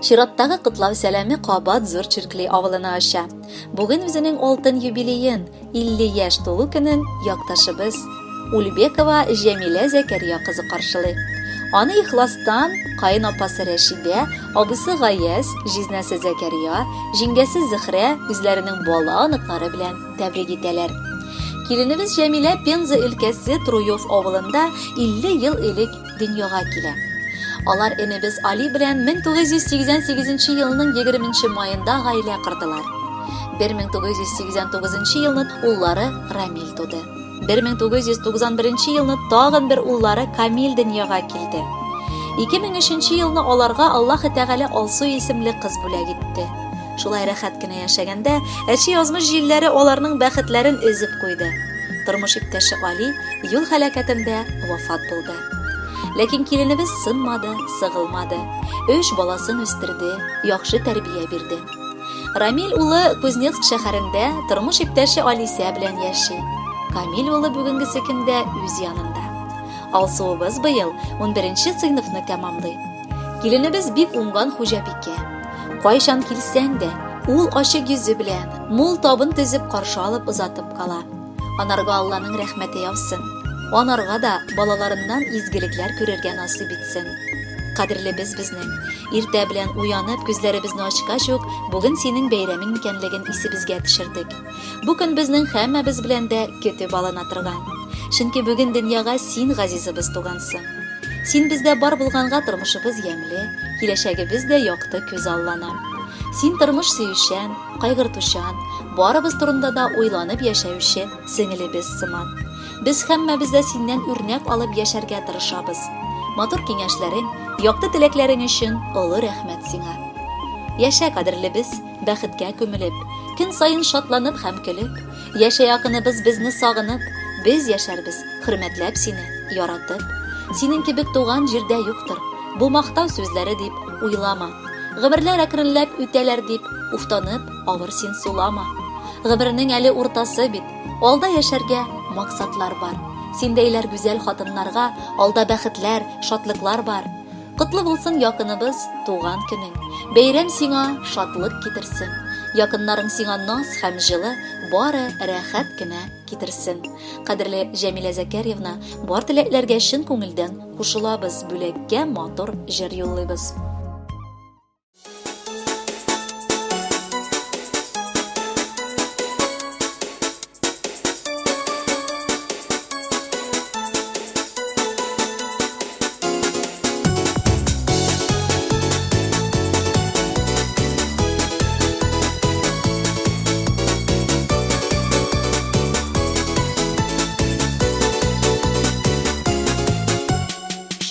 Чираттагы котлау сәламе кабат Зур Чиркли авылына оча. Бүген үзенең алтын юбилеен, 50 яшь тулу көнен якташыбыз Ульбекова Җәмилә Зәкәрия кызы каршылый. Аны ихластан каен апасы Рәшидә, абыйсы Гаяз, җизнәсе Зәкәрия, җиңгәсе Зөхрә үзләренең бала-оныклары белән тәбрик итәләр. Киленебез Җәмилә Пенза өлкәсе Труев авылында 50 ел элек дөньяга килә. Алар энебез Али белән 1988 елның 20 маенда гаилә кордылар. 1989 елны уллары Рамил туды. 1991 елны тагын бер уллары Камил дөньяга килде. 2003 елны аларга Аллаһ Тәгалә Алсу исемле кыз бүләк итте. Шулай рәхәт кенә яшәгәндә, әче язмыш җилләре аларның бәхетләрен өзеп куйды. Тормыш иптәше Али юл һәлакәтендә вафат булды. Ләкин киленебез сынмады, сыгылмады. Өч баласын үстерде, яхшы тәрбия бирде. Рамил улы Кузнецк шәһәрендә тормыш иптәше Алисә белән яши. Камил улы бүгенгесе көндә үз янында. Алсуыбыз быел 11 сыйныфны тәмамлый. Киленебез бик уңган хуҗабикә. Кайчан килсәң дә, ул ачык йөзе белән, мул табын төзеп каршы алып озатып кала. Анарга Алланың рәхмәте яусын. Анарга да балаларыннан изгелекләр күрергә насыйп итсен. Кадерлебез безнең. Иртә белән уянып, күзләребезне ачкач ук, бүген синең бәйрәмең икәнлеген исебезгә төшердек. Бу көн безнең һәммәбез белән дә көтеп алына торган. Чөнки бүген дөньяга син, газизыбыз, тугансың. Син бездә бар булганга тормышыбыз ямьле, киләчәгебез дә якты күзаллана. Син тормыш сөючән, кайгыртучан, барыбыз турында да уйланып яшәүче сеңелебез сыман. Без һәммәбез дә синнән үрнәк алып яшәргә тырышабыз. Матур киңәшләрең, якты теләкләрең өчен олы рәхмәт сиңа. Яшә, кадерлебез, бәхеткә күмелеп, көн саен шатланып һәм көлеп. Яшә якыныбыз безне сагынып, без яшәрбез, хөрмәтләп сине, яратып. Синең кебек туган җирдә юктыр, бу мактау сүзләре дип уйлама. Гомерләр әкренләп үтәләр дип, уфтанып, авыр син сулама. Гомернең әле уртасы бит, алда яшәргә максатлар бар. Синдәйләр гүзәл хатыннарга алда бәхетләр, шатлыклар бар. Котлы булсын якыныбыз, туган көнең. Бәйрәм сиңа шатлык китерсен. Якыннарың сиңа наз һәм җылы, бары рәхәт кенә китерсен. Кадерле Җәмилә Зәкәрьевна, бар теләкләргә чын күңелдән кушылабыз, бүләккә матур җыр юллыйбыз.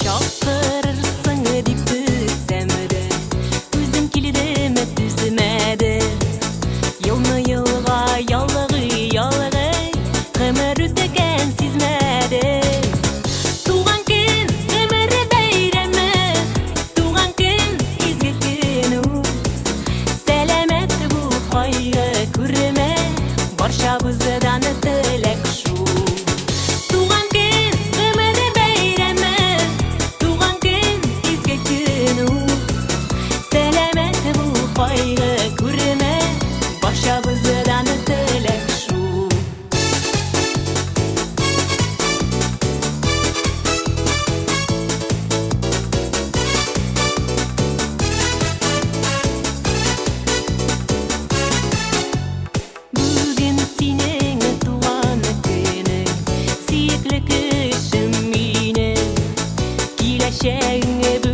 Чакырырсың дип көтсәм дә, Үзем килдем, түзмәдем. Елны елга ялгый-ялгый, Гомер үткән сизмәдем. Туган көн, гомер бәйрәме, Туган көн, изге көн ул. Сәламәт бул, кайгы күрмә, Барчабыздан теләк шул. Туган көн, гомер бәйрәме, Туган көн, изге көн ул. Сәламәт бул, кайгы күрмә, Барчабыздан теләк шул. Бүген синең туган көнең, сөекле кешем минем. Киләчәгең